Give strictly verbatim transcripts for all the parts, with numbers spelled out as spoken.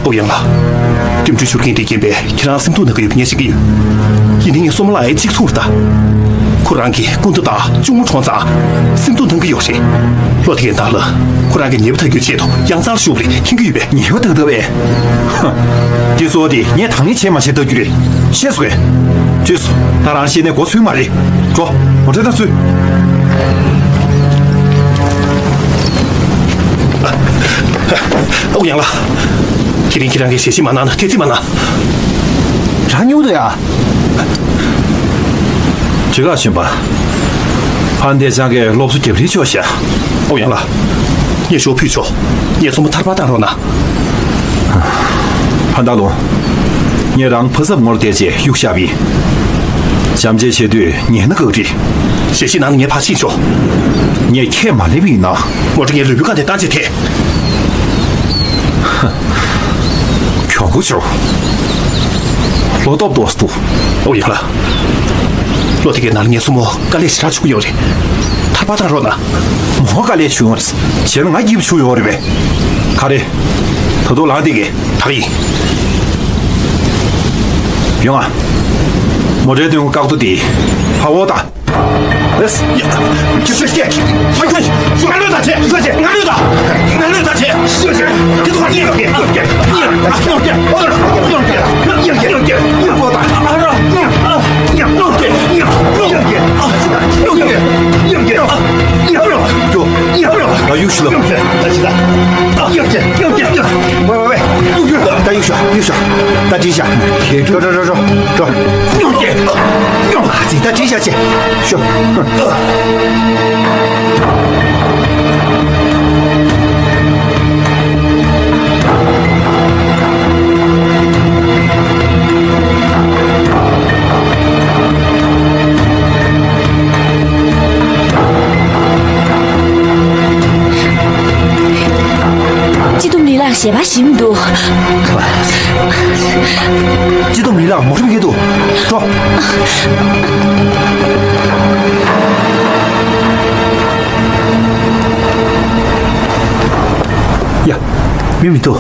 ཨོ་ཡང་ལགས། འགྲིམ་འགྲུལ་བྱེད་མཁན་དེ་རྐྱེན་པས་ཁྱེད་རང་སེམས་སྡུག་གནང་གི་ཡོད་པ་ངས་ཤེས་ཀྱི་ཡོད། ཡིན་ནའི་ངས་སོ་མོ་ལགས་ཡ་གཅིག་ཚོར་ད། ཁོ་རང་གི་སྐུ་མདུན་དང་གཅུང་མོ་གྲོངས་ཙང་སེམས་སྡུག་གནང་གི་ཡོད་རེད། ལོ་དེ་གའི་ནང་ལ་ཁོ་རང་གི་ཉེས་པ་དག་རྒྱུའི་ཆེད་དུ་ཡང་རྩར་ཤོར་བ་རེད་མཁྱེན་གྱི་ཡོད་པས། ཉེས་པ་དག་ད་བས། ཧ། དེ་ཚོ་དེ་ངས་དང་ལེན་བྱས་མ་བྱས་ལྟ་རྒྱུ་རེད། ཤེས་སོང་ངས། བྲོས་སོང་། ད་རང་བཤད་ནས་མགོ་ཚོས་མ་རེད། འགྲོ། ངོ་སྤྲོད་ད་ཚུལ། ཨོ་ཡང་ལགས། དེ་རིང་ཁྱེད་རང་གིས་ཞལ་བཞེས་མ་གནང་ན་ཐེ་ཚིག་མ་གནང་། རང་ཉུང་དུ་ཡ། དྲི་ག་གཞོན་པ། ཕ་འདས་ཅང་གིས་སློབ་གསོ་རྒྱབ་རིན་ཆོག་ཤག་ཨོ་ཡང་ལགས། ངས་ཞོག་ཕུལ་ཆོག་ངས་མཚོ་མོ་ཐར་པ་བཏང་རོགས་གནང་། ཕ་ད་ལོ། ངས་རང་ཕ་ཚབ་ངོར་བསྡད་རྗེས་གཡུག་བཞག་པ་ཡིན། བྱམས་བརྩེ་བྱེད་དུས་ཉན་ན་དགའ་གི་རེད། ཞལ་བཞེས་གནང་ན་ངས་ཕར་ཕྱིན་ཆོག་ངས་ཁས་མ་ལེན་པ་ཡིན་ན། ངོ་སྤྲོད། ངས་ལུས་པོའི་ཁ་དེ་བཏང་བྱས་ཐད། གྱོང་པོ་ཆེ། བློ་སྟོབས་ཏོག་ཙམ་འདུག་ཨོ་ཡ་ལགས། ལོ་དེ་གའི་ནང་ལ་ངའི་སྲུ་མོ་དཀའ་ལས་ཞེ་དྲག་བྱུང་ཡོད་རེད། ཐར་པ་བཏང་རོགས་གནང་། མོ་དཀའ་ལས་བྱུང་ཡོད་རེད། བྱས་ན་ང་སྐྱིད་པོ་བྱུང་ཡོད་རེད་པས། ག་རེ། ད་དུང་ལངས་བསྡད་ཀྱི། ད་ག་ཡིན། ཡོང་ང་། མོ་ཊའི་སྟེང་བཀག་རྡོ་དེ་ཕར་འོག་བཏང་། ཨེས། ཡ། ཁྱེད་ཚོས་ཀྱེ། ང་ལོས་དང་བྱེད། ང་ལོས་དང་། ང་ལོས་དང་། ང་ལོས་དང་བྱེད། ཁྱེད་ཚོ་ག་རེ་ཡོད་ཀྱི། ད་གཡུག་ཤོག་ལ། ད་གཡུག་ཤོག་གཡུག་ཤོག་ད་བྲིས་ཤག་འགྲོ་འགྲོ་འགྲོ་འགྲོ། འགྲོ། ད་བྲིས་ཤག་ཅེས། ཤོག་སྤྱི་སྡོམ་ལི་ལགས་ཞལ་པར་ཞིམ་འདུག་སྤྱི་སྡོམ་ལི་ལགས་མོ་ཊ་མི་སྐད་འདུག་འགྲོ། ཡ། མི་མི་འདུག་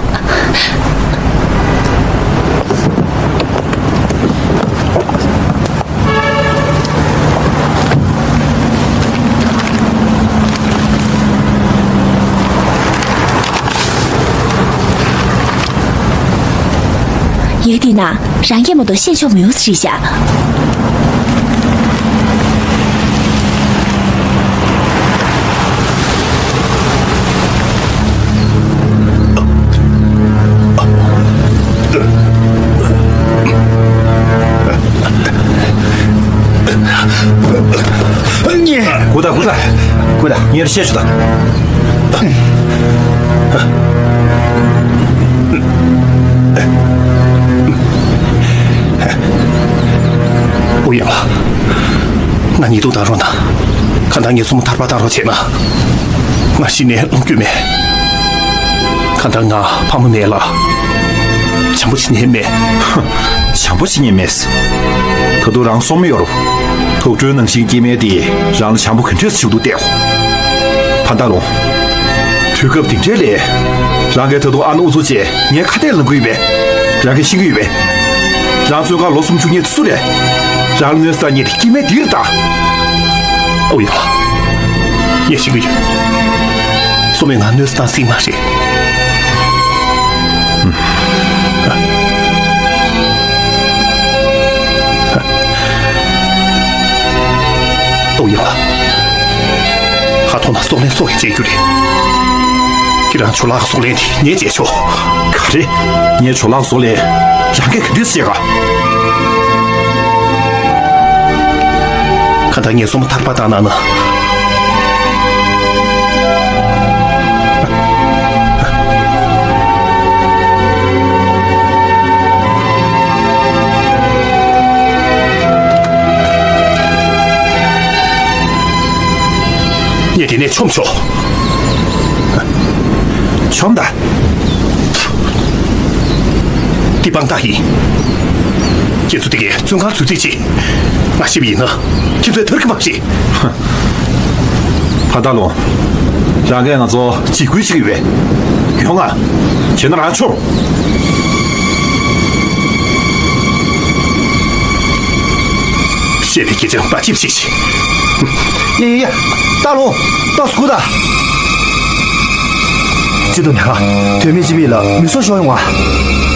ཡ་འདི་ན་རང་སྐད་མ་གཏོགས་བཤད་ཆོག་མི་ཡོང་ཟེར་བཤད། ཀུ་ད་ཀུ་ད། ཀུ་ད། ངས་བཤད་ཆོག་ད། ཨོ་ཡ། ང་ཉེས་རྡུང་བཏང་རོགས་གནང་། གང་ལྟར་ངའི་སྲུ་མོ་ཐར་པ་བཏང་རོགས་བྱས་ན། ང་གཞི་ནས་ལོངས་སྤྱོད་མེད། གང་ལྟར་ང་ཕ་མ་མེད་ལ། བྱམས་པོ་བྱེད་མཁན་མེད། བྱམས་པོ་བྱེད་མཁན་མེད། ད་དུང་རང་སྲུ་མོ་ཡོད་རུང་། དུག་སྦྲུལ་ནང་བཞིན་སྐྱེ་དམན་དེས་རང་ལ་བྱམས་པོ་ག་འདྲས་སེ་བྱེད་འདུག་བལྟས། ཕ་མཐའ་ལོ། དུས་སྐབས་འདི་འདྲའི་ལས། རང་གིས་ད་དུང་ཨ་ནེ་ཨུ་ཚུགས་བྱས་ངའི་ཁ་གཏད་ལངས་ཀྱི་ཡོད་པས། རང་གིས་ཤེས་ཀྱི་ཡོད་པས། རང་བཙོན་ཁང་ལོ་སུམ་ཅུ་ཉལ་དུས་སུ་རེད། རང་ལ་གནོད་འཚེ་བཏང་མཁན་དེ་སྐྱེ་དམན་འདི་རེད་ད། ཨོ་ཡ། ངས་ཤེས་ཀྱི་ཡོད། སྲུ་མོས་ང་གནོད་འཚེ་བཏང་སྲིད་མ་རེད། ཨོ་ཡ། ཧ་ཐོ་ན་སྲོག་ལན་སྲོག་གིས་འཇལ་རྒྱུ་རེད། ཁྱེད་རང་ཇོ་ལགས་ཀྱི་སྲོག་ལན་དེ་ངས་འཇལ་ཆོག་ག་རེ། ངས་ཇོ་ལགས་སྲོག་ལན་རང་གིས་ག་འདྲས་འཇལ་ག་གང་ལྟར་ངའི་སྲུ་མོ་ཐར་པ་བཏང་གནང་ན། ངས་དེ་ནས་མཆོངས་ཆོག་མཆོངས་དང་། འདི་དཔང་རྟགས་ཡིན། ཁྱེད་ཚོ་དེ་གའི་བཙོན་ཁང་འཛུལ་རྩིས་བྱེད། ང་ཤི་བ་ཡིན་ན་ཁྱེད་ཚོའི་མཐར་གྱི་མ་རེད། ཕ་ད་ལོ། རང་གིས་ང་ཚོ་འཇིགས་སྐུལ་བྱེད་ཀྱི་ཡོད་པས། ཡོང་ང་། བྱས་ན་རང་ཆོག་བཤད་པའི་སྐད་ཆ་མ་བྱེད་ཅིག་ཡ་ཡ་ཡ། སྟག་ལུང་། སྟག་སྐུ་ད། ཅི་འདུག་ཉ་ལ། དོན་མེད་ཅི་མེད་ལ་མི་སྲོག་ཤོར་ཡོང་བ།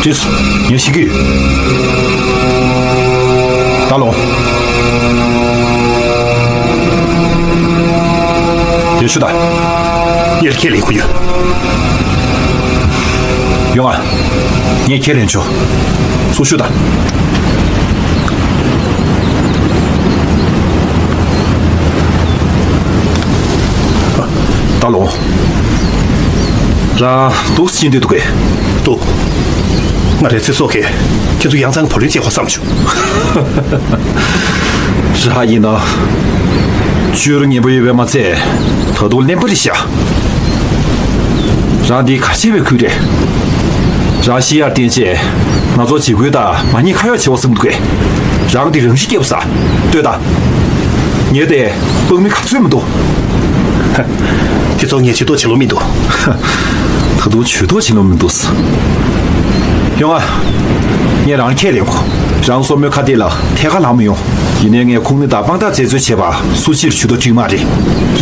དུས་སུ་ངས་ཤེས་ཀྱི་ཡོད། སྟག་ལུང་། ཡར་ཞུ་དང་། ངས་ཁས་ལེན་དགོས་ཡོད། ཡོང་ང་། ངས་ཁས་ལེན་ཆོག་སུ་ཞུ་དང་། སྟག་ལུང་། རང་འདུག་སེ་ཕྱིན་འདོད་འདུག་གས། འདུག་ང་རའི་ཚེ་སྲོག་གིས་ཁྱེད་ཚོ་ཡང་ཚང་བུ་ལོན་བྱེད་དགོས་བསམ་བྱུང་། རང་ཡིན་ན། སྤྱོད་རྒྱུ་ངན་པ་ཡོད་པས་མ་ཚད། ད་དུང་གླེན་པ་རེད་ཤག་རང་འདི་ག་བྱས་པའི་ཁུལ་རེད། རང་ཤི་ཡར་བསྟན་བྱས། ང་ཚོ་འཇིགས་སྐུལ་དང་མ་ཉེས་ཁ་གཡོག་བྱེད་དགོས་བསམ་འདུག་གས། རང་འདི་རང་ཤི་སྐྱེལ་བ་ཟ། ལྟོས་དང་། ངས་དེ་དཔང་མི་ག་ཚོད་མི་འདུག་ཁྱེད་ཚོ་ངས་ཇུས་གཏོགས་བྱེད་ལོང་མི་འདུག་ད་དུང་ཇུས་གཏོགས་བྱེད་ལོང་མི་འདུག་ཡོང་ང་། ངས་རང་ཁས་ལེན་གོ། རང་སྲུ་མོའི་ཁ་གཏད་ལ་ཐད་ཀར་ལངས་མི་ཡོང་། ཡིན་ནའི་ངས་ཁུངས་སྣེ་དང་དཔང་རྟགས་འཛད་སྤྱོད་བྱས་པ་སུ་གཅིག་ཇུས་གཏོགས་བྱེད་ཀྱི་མ་རེད།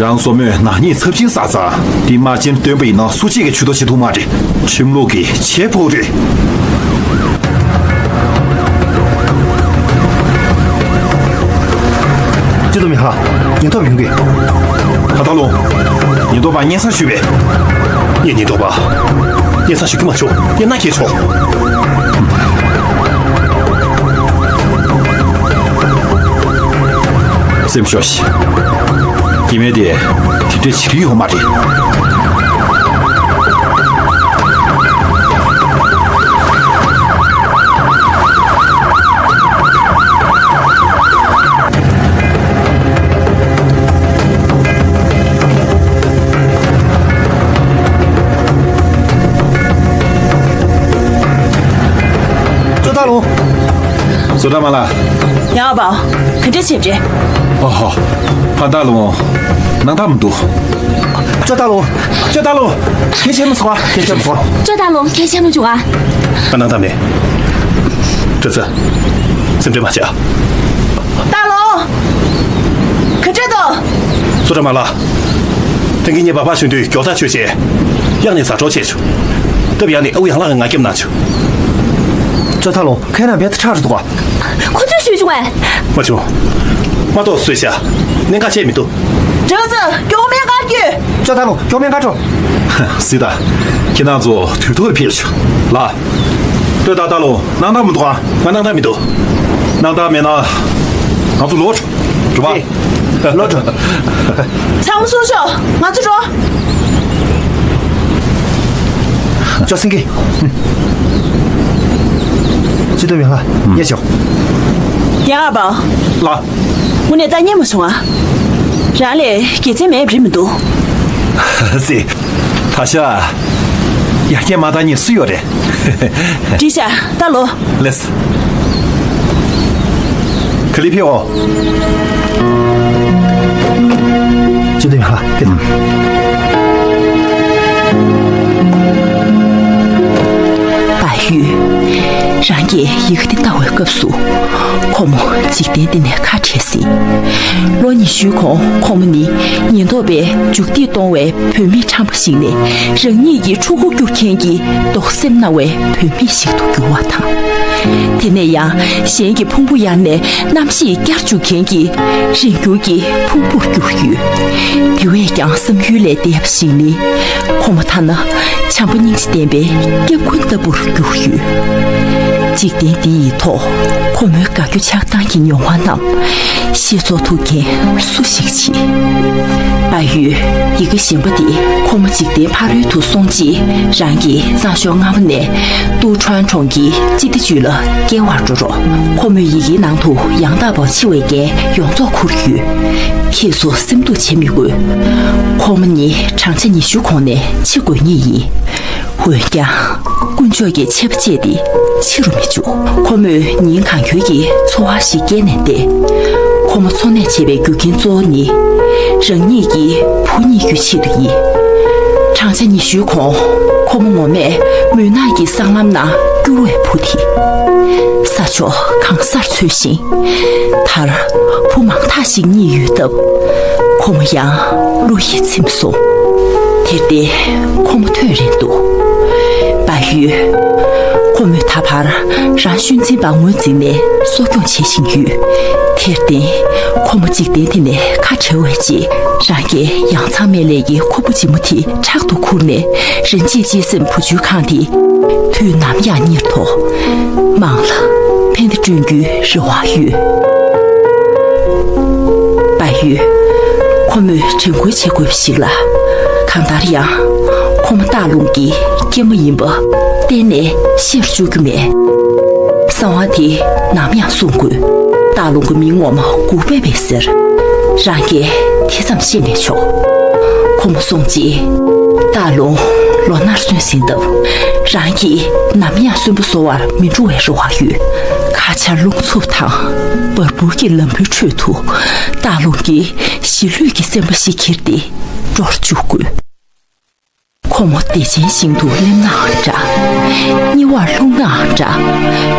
རང་སྲུ་མོས་ནག་ཉེས་ཚབས་ཆེན་བསགས་ཙང་། འདི་དམར་རྗེན་བཏོན་པ་ཡིན་ན་སུ་གཅིག་གིས་ཇུས་གཏོགས་བྱེད་ཐུབ་མ་རེད། ཁྲིམས་ལུགས་ཀྱི་བྱེད་ཕོད་རེད། ཅི་འདུག་མི་ཧ། ཉེན་རྟོག་པ་ཡོང་གི། ད་ལྟ་ལོ། ཉེན་རྟོག་པ་སྙན་སེང་ཞུས་པས། ངས་ཉེན་རྟོག་པ། སྙན་སེང་ཞུ་གི་མ་ཆོག་སྙན་ན་ཁྱེད་ཆོག་སེམས་ཤོར་ཞིག་སྐྱེ་དམན་དེ་དེ་འདྲས་བྱེད་ཀྱི་ཡོད་མ་རེད། ཅོ་ཏ་ལུང་། བཟོ་གྲྭ་མ་ལ། ཡང་ཨ་པ། ག་འདྲ་བྱེད་པ་རེད། ཨོ་ཧོ། ཕ་ཏ་ལུང་། སྣང་དག་མི་འདུག་ཅོ་ཏ་ལུང་། ཅོ་ཏ་ལུང་། སྐད་ཆ་མ་ཚོགས་ཨ། སྐད་ཆ་མ་ཚོགས། ཅོ་ཏ་ལུང་སྐད་ཆ་མ་བྱུང་ཨ། ང་སྣང་དག་མེད། ཅོ་ཙེ། སེམས་ཁྲལ་མ་བྱེད་ཨ། ཏ་ལུང་། ག་འདྲ་འདུག་བཟོ་གྲྭ་མ་ལ། དེང་གི་ངའི་བ་ཕ་ཞོན་དུས་མགྱོགས་ཐག་ཆོད་བྱས། གཡག་ནས་ཟ་འཕྲོག་བྱས་བྱུང་། སྟབས་ཡག་ནས་ཨ་ཁུ་ཡང་ལགས་ང་སྐྱབས་གནང་བྱུང་། ཅོ་ཏ་ལུང་། ཁྱེད་རང་བེད་ཁྲག་རེད་འདུག་ག་ཁོ་ཚོས་ཞུས་བྱུང་ངས། མ་བྱུང་། མ་གཏོགས་བཟོས་ཤག་གནད་འགག་ཆེ་མི་འདུག་ཅོ་ཙེ། མགྱོགས་སྨན་ཁང་བསྐྱོད། ཅོ་ཏ་ལུང་མགྱོགས་སྨན་ཁང་འགྲོ། སྲིད་ད། ཁྱེད་རང་ཚོ་དུས་ཐོག་ལ་ཕེབས་ཤོག་ལ། ལྟོས་དང་ཏ་ལུང་། སྣང་དག་མི་འདུག་ཨ། ང་སྣང་དག་མི་འདུག་སྣང་དག་མེད་ན། ང་ཚོ་ལོག་འགྲོ་བ། ལོག་འགྲོ། ཚང་མ་སོང་ཤོག་ང་ཚོ་འགྲོ། ཅོ་སེང་གེ། ཅི་ཐུབ་ཡོང་ལ་ཉེ་ཆོག་ཡ་ཨ་པ། ལ། དངོས་གནས་ལྟ་ཉན་མ་སོང་ཨ། རང་ལས་དགེ་མཚན་མེད་རེད་མི་འདུག་སྲིད། ད་ཤ། ཡ་རྒན་མ་ད་ཉིན་སུ་ཡོད་རེད། འདྲི་ཤ་ད་ལོ། ལེས། ག་ལེ་ཕེ་འོ། ཅི་འདི་ཧ་ཀེ། པ་ཡུས། རང་གིས་ཡི་གེ་འདི་ལྟ་བའི་སྐབས་སུ། ཁོ་མོ་འཇིག་རྟེན་འདི་ནས་ཁ་བྲལ་ཟིན། ལོ་ཉི་ཤུའི་གོང་ཁོ་མོ་ནི་ཉེན་རྟོག་པས་མཇུག་སྡིག་གཏོང་བའི་བུད་མེད་ཁྲམ་པ་ཞིག་ནས་རང་ཉིད་ཀྱི་ཕྲུ་གུ་སྐྱོར་མཁན་གྱི་རྡོག་སེམས་ན་བའི་བུད་མེད་ཞིག་ཏུ་གྱུར་བ་དང་། དེ་ནས་ཡང་གཞན་གྱི་ཕུང་པོ་གཡར་ནས་རྣམ་ཤེས་བསྐྱར་འཇུག་མཁན་གྱི་རིང་འགྱུར་གྱི་ཕུང་པོར་གྱུར་ཡོད། དེ་བས་ཀྱང་བསམ་ཡུལ་ལས་འདས་པ་ཞིག་ནི། ཁོ་མོ་ཐ་ན་བྱམས་པ་སྙིང་རྗེ་ལྡན་པའི་སྐྱབས་མགོན་ལྟ་བུར་གྱུར་ཡོད། འཇིག་རྟེན་འདི་ཡི་ཐོག་ཁོ་མོའི་དགའ་སྐྱོ་ཆགས་སྡང་གི་མྱོང་བ་རྣམས། ཤེས་ཚོར་ཐུབ་མཁན་སུ་ཞིག་མཆིས། པ་ཡུས་ཡི་གེ་གཞན་པ་དེ་ཁོ་མོ་འཇིག་རྟེན་ཕ་རོལ་ཏུ་སོང་རྗེས་རང་གི་གཙང་ཤོར་སྔ་མོ་ནས་ཏུའུ་ཁྲོན་གྲོང་ཁྱེར་སྤྱི་བདེ་ཅུས་ལ་སྐྱེལ་བར་འགྲོ་རོགས། ཁོ་མོས་ཡི་གེའི་ནང་དུ་ཡང་དག་པར་འཆི་བའི་འགན་ཡོངས་རྫོགས་འཁུར་ཡོད། ཁྱེད་ཚོ་སེམས་སྡུག་བྱེད་མི་དགོས། ཁོ་མོ་ནི་བགྲང་བྱ་ཉི་ཤུ་གོང་ནས་འཆི་དགོས་ངེས་ཡིན། འོན་ཀྱང་། དཀོན་མཆོག་གིས་ཆད་པ་བཅད་དེ་འཆི་རུ་མི་འཇུག་ཁོ་མོས་ཉིན་གང་འཁྱོལ་གྱི་འཚོ་བ་ཞིག་བསྐྱལ་ནས་བསྡད། ཁོ་མོ་འཚོ་གནས་བྱེད་པའི་རྒྱུ་རྐྱེན་གཙོ་བོ་ནི། རང་ཉིད་ཀྱི་བུ་རྙེད་རྒྱུའི་ཆེད་དུ་ཡིན། བགྲང་བྱ་ཉི་ཤུའི་གོང་། ཁོ་མོ་ངོ་མས་མུན་ནག་གི་སྲང་ལམ་ནང་བསྐྱུར་བའི་བུ་དེ། ས་ཕྱོགས་གང་སར་འཚོལ་ཞིང་། མཐར་བུ་མང་དག་ཞིག་རྙེད་ཡོད་སྟབས། ཁོ་མོ་ཡང་བློ་ཡིད་ཚིམ་སོང་། དེར་བརྟེན་ཁོ་མོ་ཐོན་རན་འདུག། བལ་ཡུལ། ཁོ་མོས་ད་བར་རང་ཤུལ་འཛིན་པ་ངོས་འཛིན་ནས་གསོ་སྐྱོང་བྱེད་བཞིན་ཡོད། དེར་བརྟེན་ཁོ་མོ་འཇིག་རྟེན་འདི་ནས་ཁ་བྲལ་བའི་རྗེས། རང་གིས་ཡང་ཚང་མའི་ལས་ཀྱི་ཁུར་པོ་ལྗིད་མོ་དེ་ཕྲག་ཏུ་ཁུར་ནས། རིན་ཆེན་གཅེས་སེམས་བུ་བཅོལ་ཁང་འདི་དུས་ནམ་ཡང་གཉེར་ཐོག་དམངས་ལ་ཕན་བདེ་བསྐྲུན་རྒྱུའི་རེ་བ་ཡོད། བལ་ཡུལ། ཁོ་མོས་དྲན་སྐུལ་བྱེད་དགོས་པ་ཞིག་ལ། གང་ལྟར་ཡང་། ཁོ་མོ་སྟག་ལུང་གི་སྐྱེས་མ་ཡིན་པ་གཏན་ནས་ཤེས་རུ་བཅུག་རྒྱུ་མེད། གསང་བ་དེ་ནམ་ཡང་སྲུང་དགོས། སྟག་ལུང་གི་མིང་ངོ་མ་གུག་པས་སྦས་ཟེར། རང་གིས་དེ་ཙམ་ཤེས་ནས་ཆོག། ཁོ་མོ་སོང་རྗེས། སྟག་ལུང་ལོ་ནར་སོན་ཟིན་སྟབས། རང་གིས་ནམ་ཡང་གསོན་པོ་བཟོ་བར་མི་འགྲོ་བའི་རེ་བ་ཡོད། ཁ་ཆར་རླུང་འཚུབ་དང་འབར་འབུར་གྱི་ལམ་བུའི་ཁྲོད་དུ། སྟག་ལུང་གིས་ཞི་ལྷོད་ཀྱི་སེམས་པ་ཞིག་ཁྱེར་ཏེ་འགྲོར་འཇུག་དགོས། ཁོ་མོ་བདེ་ཆེན་ཞིང་དུ་སླེབས་ནའང་འདྲ། རྙི་བར་ལྷུང་ནའང་འདྲ།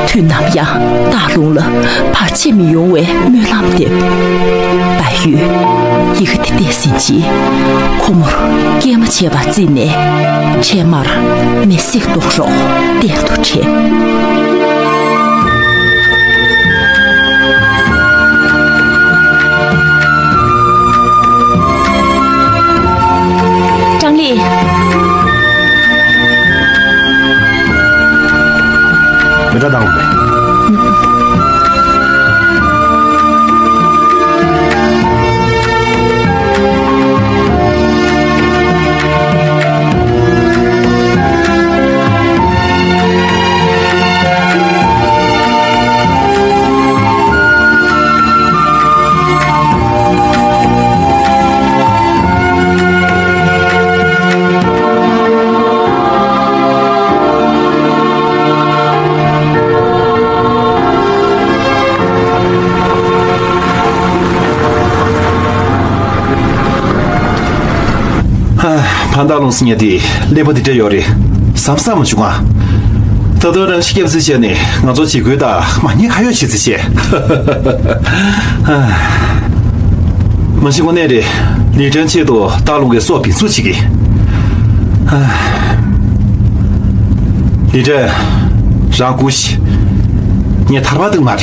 དུས་ནམ་ཡང་སྟག་ལུང་ལ་བར་ཆད་མི་ཡོང་བའི་སྨོན་ལམ་འདེབས། བལ་ཡུལ། ཡི་གེ་འདི་བལྟས་ཟིན་རྗེས། ཁོ་མོར་སྐྱེལ་མ་བྱས་པར་བརྩིས་ནས། འཕྲལ་མར་མེ་བསྲེགས་གཏོང་རོགས། གཏན་དུ་འཕྲད། ཀྲང་ལི། མི་འདྲ་དང་། ཕ་མཐའ་ལུང་ཟེར་མཁན་དེ་ཀླད་པ་འདི་འདྲ་ཡོད་རེད་བསམ་བསམ་མ་བྱུང་ང་། ད་དུང་རང་ཤི་སྐྱབས་རྩིས་བྱས་ནས་ང་ཚོ་བྱེད་དགོས་ད་མ་ཉེས་ཁ་གཡོག་བྱེད་རྩིས་བྱས། མ་གཞི་དངོས་གནས་རེད། ལི་ཀྲན་ཆེད་དུ་སྟག་ལུང་གི་སྲོག་སྦྱིན་སྲེག་བྱེད་ཀྱི། ལི་ཀྲན། རང་སྒུག་ཤིག་ངས་ཐར་པ་འདུག་མ་རེད།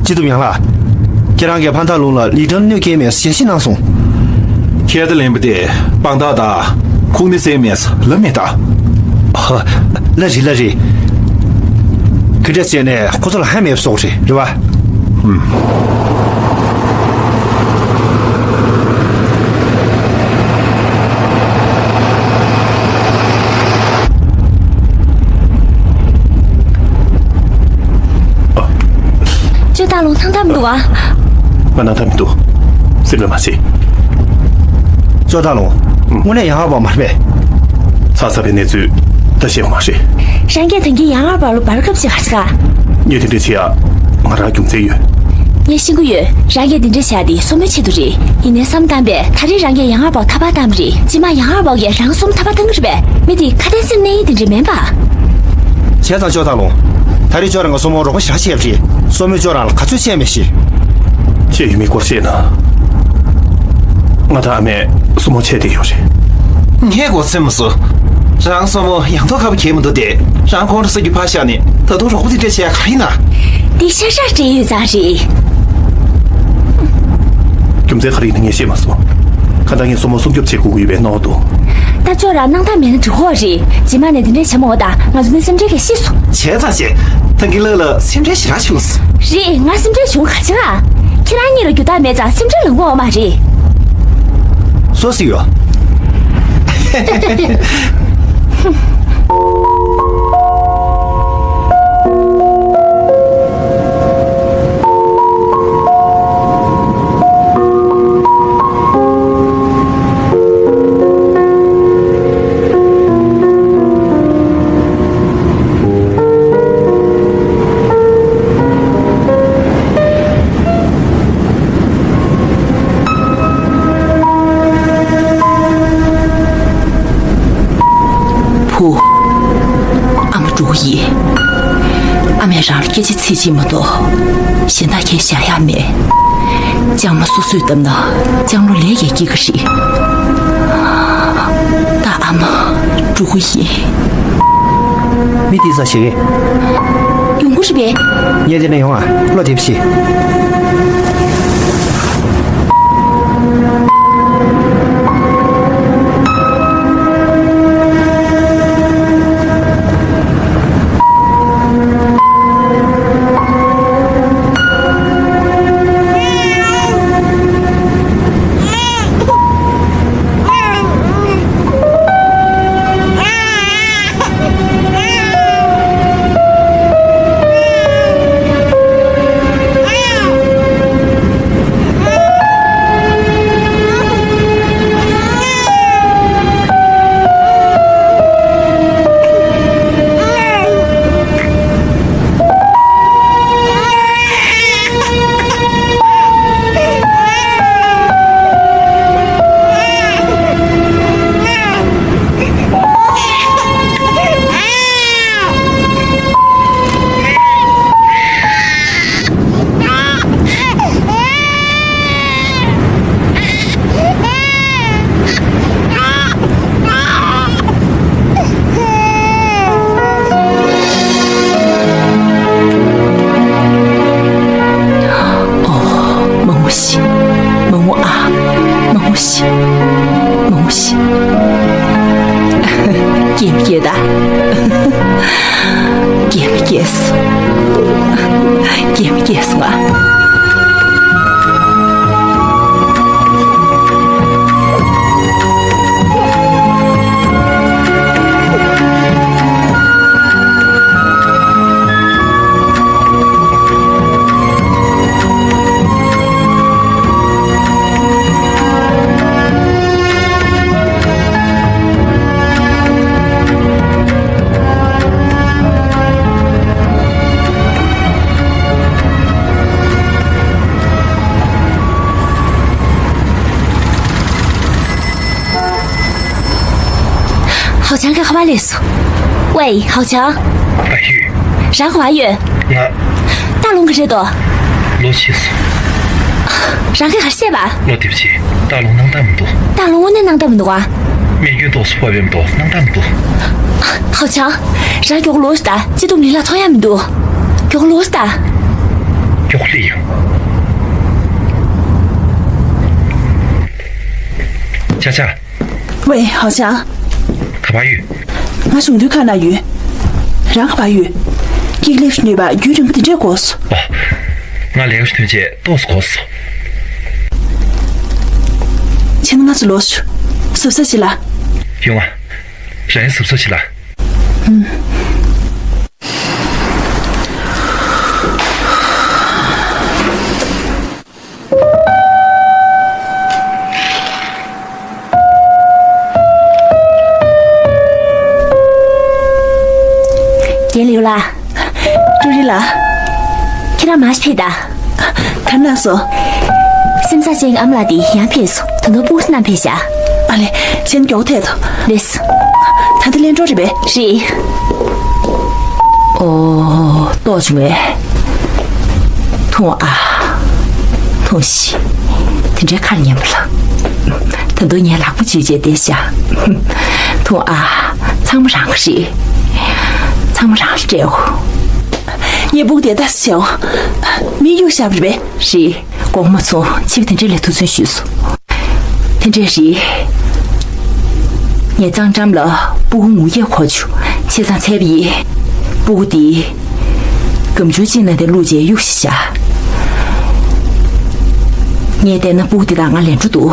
ཅི་ཐུབ་ཡང་ལགས། ཁྱེད་རང་གིས་ཕ་མཐའ་ལུང་ལ་ལི་ཀྲན་གནོད་སྐྱེལ་མེད་ཞལ་བཞེས་གནང་སོང་། ཁྱེད་དེ་ལེན་པ་དེ་དཔང་རྟགས་དང་ཁུངས་སྣེ་གསལ་མེད་ལབ་མེད་ད། ལ་རི་ལ་རི། ཁི་འདྲ་བྱས་ནས་ཁོ་ཚོ་ལ་ཧ་མེད་སོགས་རེད་རེད་བ། ཨུམ། ཅོ་སྟག་ལུང་ཐང་ཐམ་འདུག་ཨ། ང་ན་ཐམ་མི་འདུག་སེམས་ལ་མ་བྱེད། ཅོ་སྟག་ལུང་། ཨུམ། དངོས་གནས་ཡང་ཧ་བ་མ་རེད་པས། ཚ་ཚ་བའི་གནས་ཚུལ་ད་ཤེས་མ་རེད། རང་གིས་ཐང་གི་ཡང་ཧ་བ་ལ་བར་སྐབས་ཤིག་ཧ་ཆག་ངས་དེ་འདྲ་བྱེད་ཡ་ང་རང་རྒྱུ་མཚན་ཡོད། ངས་ཤེས་ཀྱི་ཡོད། རང་གིས་འདི་འདྲ་བྱས་དེ་སོ་མོའི་ཆེད་དུ་རེད། ཡིན་ནའི་བསམ་བཏང་པས་ད་རེས་རང་གིས་ཡང་ཧ་བ་ཐ་པ་བཏང་བ་རེད། རྗེས་མ་ཡང་ཧ་བ་གིས་རང་སོ་མོ་ཐ་པ་བཏང་གི་རེད་པས། མི་དེ་ཁ་དན་སེམས་གནས་ཡིན་དེ་འདྲ་མིན་པ། བྱས་ཙང་ཅོ་སྟག་ལུང་། ད་རེས་ཁྱོད་རང་གི་སོ་མོ་རོགས་པ་ཞེ་དྲག་བྱས་པ་རེད། སོ་མོས་ཁྱོད་རང་ལ་ག་ཚོད་བཤད་མེད་ཤེས། བཤད་ཡོད་མེད་སྐོར་བཤད་ན། ང་དང་ཨ་མས་སོ་མོ་བྱས་བསྡད་ཡོད་རེད། ངས་གོ་ཚོད་མ་སོང་། རང་སོ་མོ་ཡང་ཐོག་ཁ་པོ་གྱེས་མི་འདུག་སྟེ། རང་ཁོང་ཁྲོ་ཟ་རྒྱུ་ཕར་བཞག་ནས་ད་དུང་རོགས་པ་དེ་འདྲ་བྱས་ག་ཡིན་ན། འདི་ཤ་ཤ་སྤྲད་ཡོད་ཙང་རེད། རྒྱུ་མཚན་ག་རེ་ཡིན་ན་ངས་ཤེས་མ་སོང་། གང་ལྟར་ངས་སོ་མོ་སྲུང་སྐྱོབ་བྱེད་དགོས་ཀྱི་ཡོད་པའི་སྣང་བ་འདུག་ད་ཅོག་རང་སྣང་དག་མེད་ན་འགྲིག་གོ་རེད། རྗེས་མ་ནས་འདི་འདྲ་བྱེད་མ་འོ་ད་ང་ཚོ་ནི་སེམས་ཁྲལ་གྱིས་ཤི་སོང་། བྱས་ཙང་བྱས། ཐང་གི་ལགས་ལ་སེམས་ཁྲལ་ཞེ་དྲག་བྱུང་སོང་། རེད། ང་སེམས་ཁྲལ་བྱུང་ག་བྱེད་ཨ། ཁྱེད་རང་གཉིས་ལ་རྒྱུ་དག་མེད་ཙང་སེམས་ཁྲལ་ལངས་གོ་འོ་མ་རེད། སོ་སི་ཡོ། ཨ་མ་འགྲོ་གི་ཡིན། ཨ་མས་རང་ལ་སྐད་ཆ་ཚིག་གཅིག་མ་གཏོགས་གཞན་དག་གས་བཞག་ཡག་མེད། ལྕང་མ་སོ་སོས་བཏབ་ན་ལྕང་ལོ་ལས་ཀྱང་སྐྱིད་གི་རེད། ད་ཨ་མ་འགྲོ་གི་ཡིན། མི་དེ་ས་ཞིག་ཡོང་གི་རེད་པས། ངས་དེ་ནས་ཡོང་ཨ། བློ་བདེ་པོ་བྱེད། ཨོ། མ་ངུ་ཤིག་མ་ངུ་ཨ། མ་ངུ་ཤིག་མ་ངུ་ཤིག་སྐྱེས་མ་སྐྱེས་ད། སྐྱེས་མ་སྐྱེས་སོང་། སྐྱེས་མ་སྐྱེས་སོང་ཨ། ཧའོ་ཆང་གིས་ཁ་པར་སླེབས་སོང་། ཝེ། ཧའོ་ཆང་། ཨ་ཡོད། རང་ག་པར་ཡོད། ང་། སྟག་ལུང་གི་རེད་དོ། ལོ་ཆེ་སོང་། རང་གིས་ག་རེ་བཤད་པ། ལོ་དེབ་ཆེ། སྟག་ལུང་སྣང་དག་མི་འདུག་སྟག་ལུང་དངོས་གནས་སྣང་དག་མི་འདུག་ག་སྨན་སྐྱོན་ཏོག་ཙམ་ཕོག་པ་ཡིན་མདོག་སྣང་དག་མི་འདུག་ཧའོ་ཆང་། རང་མགྱོགས་ལོག་ཤོག་ད། སྐྱིད་སྡུག་མི་ལ་མཐོང་ཡག་མི་འདུག་མགྱོགས་ལོག་ཤོག་ད། མགྱོགས་སླེབས་ཡོང་། ཆ་ཆ། ཝེ། ཧའོ་ཆང་། ག་པར་ཡོད། ང་གཞུང་དོན་ཁང་ནང་ཡོད། རང་ག་པར་ཡོད། ཀྱིག་ལེབ་ནུས་པ་རྒྱུན་རིང་པོ་དེ་འདྲས་འགོར་སོང་། ཨོ། ང་ལས་ཀ་ཞིག་ཐོན་རྗེས་ཏོག་ཙམ་འགོར་སོང་། ཕྱིན་ང་ཚོ་ལོག་ཤོག་གཟབ་གཟབ་བྱེད་ལ། ཡོང་ང་། རང་ཡང་གཟབ་གཟབ་བྱེད་ལ། ཨུམ། རྒན་ལིའུ་ལགས། ཀྲུའུ་རིན་ལགས། ཁྱེད་རང་མར་ཕེབས་དང་། ག་རེ་གནང་སོང་། སེམས་ཚེགས་ཅན་གྱི་ཨ་མ་ལགས་དེ་ཡར་ཕེབས་སོང་། ད་དུང་སྤུ་གུ་བསྣམས་ཕེབས་ཤག་ཨ་ལས། ཕྱིན་མགྱོགས་ཐད་དོ། ལེས། ད་ལྟ་གླེན་གྲོགས་རེད་པས། རེད། ཨོ། ལྟོགས་བྱུང་བས། འཐུང་ཨ། འཐུང་ཤིག་དེ་འདྲའི་ཁ་ཉན་པ་ལ། ད་དུང་ངས་ལག་པ་འཇུས་བྱས་བསྡད་ཤག་འཐུང་ཨ། ཚང་མ་རང་གི་རེད། ཚང་མ་རང་ལ་སྤྲད་འོ། ངའི་སྤུ་གུ་དེ་ལྟ་ཞིག་བྱའོ། མི་གཡུག་བཞག་པ་རེད་པས། རེད། དགོངས་མ་ཚོམས། ཁྱེད་དེ་འདྲ་ལས་ཐུགས་བརྩོན་ཞུས་སོང་། དེ་འདྲ་རེད། ངས་གཙང་འགྲམ་ལ་སྤུ་གུ་ངུ་སྐད་གོ་བྱུང་། བྱས་ཙང་འཚོལ་བ་ཡིན། སྤུ་གུ་དེ་སྒམ་ཆུང་གཅིག་ནང་དེར་བླུགས་བྱས་གཡུགས་ཤིག་བཞག་ངས་བལྟས་ན་སྤུ་གུ་དེ་དང་ང་ལེན་འགྲོ་འདུག་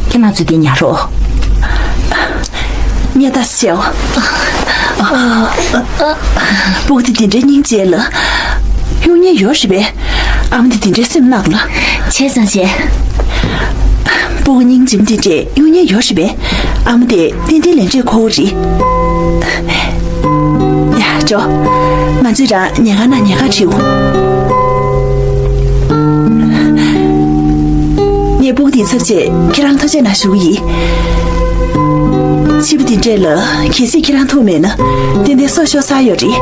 ཁྱེད་རང་ཚོ་དེ་ཉར་རོགས། ངས་ད་ཤེས། སྤུ་གུ་དེ་དེ་འདྲའི་སྙིང་རྗེ་ལ། གཡུག་ཉེན་ཡོད་རེད་པས། ཨ་མ་དེ་དེ་འདྲའི་སེམས་ནག་ལ། བྱས་ཙང་བྱས། སྤུ་གུ་སྙིང་རྗེ་མོ་དེ་འདྲས་གཡུག་ཉེན་ཡོད་རེད་པས། ཨ་མ་དེ་ཏན་ཏན་ལན་འབྲས་ཁོ་བོ་རེད། ཡ། འགྲོ། ང་ཚོས་རང་ཉལ་ཁང་ནང་ཉལ་ཁ་བྱེད། ངས་སྤུ་གུ་དེའི་ཚབ་བྱས་ཁྱེད་རང་ཐུགས་རྗེ་གནང་ཞུ་གི་ཡིན། ཕྱི་པོ་ འདི་འདྲས་ལ་གལ་སྲིད་ཁྱེད་རང་ཐུག་མེད་ན་ཏན་ཏན་སྲོག་ཤོར་ཚར་ཡོད་རེད།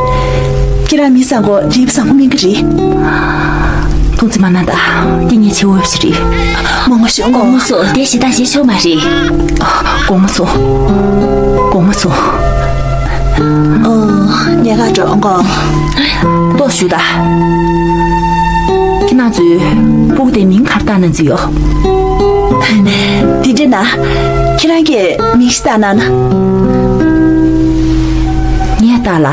ཁྱེད་རང་མི་བཟང་པོ་རིག་པ་བཟང་པོ་སྨན་གྱི་རེད། ཐུགས་རྗེ་མ་གནང་ད། འདི་ངས་བྱེད་འོས་པ་ཞིག་རེད། མང་མང་ཞུ། དགོང་མོ་སོ་དེ་ཞེ་དྲག་བྱེད་ཆོག་མ་རེད། དགོང་མོ་སོ། དགོང་མོ་སོ། ཨོ། ཉལ་ག་འགྲོ་ཨང་གོ། ལྟོས་ཞུ་ད། ཁྱེད་རང་ཚོའི་སྤུ་གུ་དེ་མིང་ག་རེ་བཏགས་ན་འཛི་ཡོད། དེ་འདྲ་ན། ཁྱེད་རང་གིས་མིང་ཞིག་བཏགས་གནང་ན། ངས་བཏགས་ལ།